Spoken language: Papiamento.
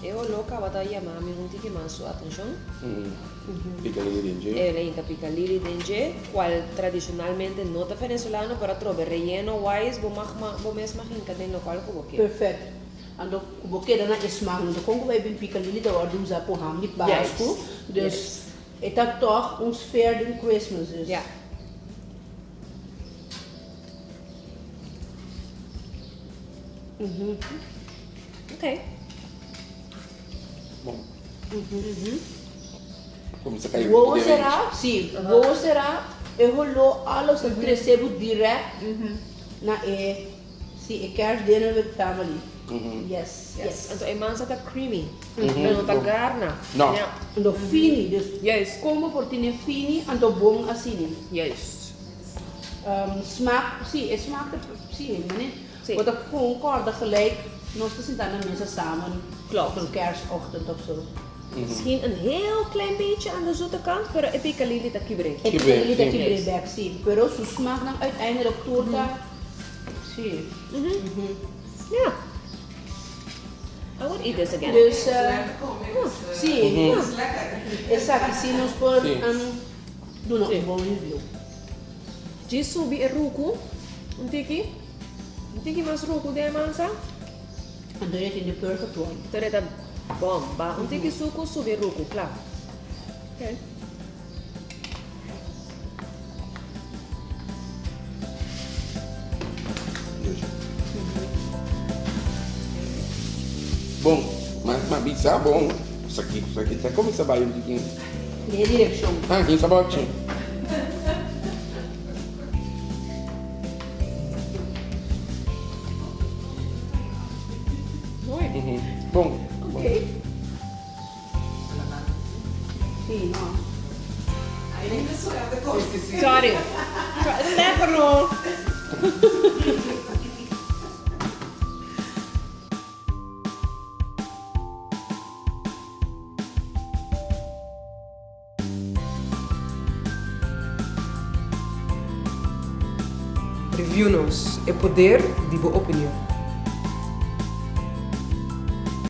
E oló kaba ta yama mi un tiki mas su atenshon. Pikalili den dje. El a hinka pikalili den dje, kual tradishonalmente no ta venezolano, pero atrobe reyeno wise bo mag bo mes mag hinka den lokual ku bo ke. Perfect. Anto ku bo keda na e smak no ta kon ku bai bin pikalili ta wòrdu usa ku ham di Pasku. Dus e ta tòg un sfeer den Christmas dus. Ja. Ok. Bon. Kuminsá kai Wowo será, sí, wowo será, e holó alles ta trese bo direct na e, sí, e kerst dinner with family. Yes, yes. Anto e mansa ta creamy, pero no ta garna. No. Ja. Anto fini, dus Juist. kon bo por tene fini anto bon asini. Juist. Smaak, sí, e smaak ta, sí, mane. Sí. Bo ta concorda gelijk nos ta sinta na mesa samen Klopt. op een kerstochtend of zo. Misschien een heel klein beetje aan de zoete kant, pero e pikalili ta kibr'é. E Kibr'é, pikalili ta sí. kibr'é bek, sí. Pero su smaaknan uiteindelijk tur ta, sí. Ja. I would eat this again. Dus, sí. Esaki sí nos por duna un bon review. Djis subi e ruku un tiki. Un tiki mas ruku den e mansa. Anto e tin de perfect one. Anto e ta bomba. Un tiki suku subi e ruku, kla. Ok. Bon, ma bisa bon. Esaki, esaki ta kuminsá bai un tiki. Den e direkshon. Ah, den saborchi. Mooi. Bon. Ok. Sí, no. Sorry. Lekker hoor. Review nos, e poder di bo opinion.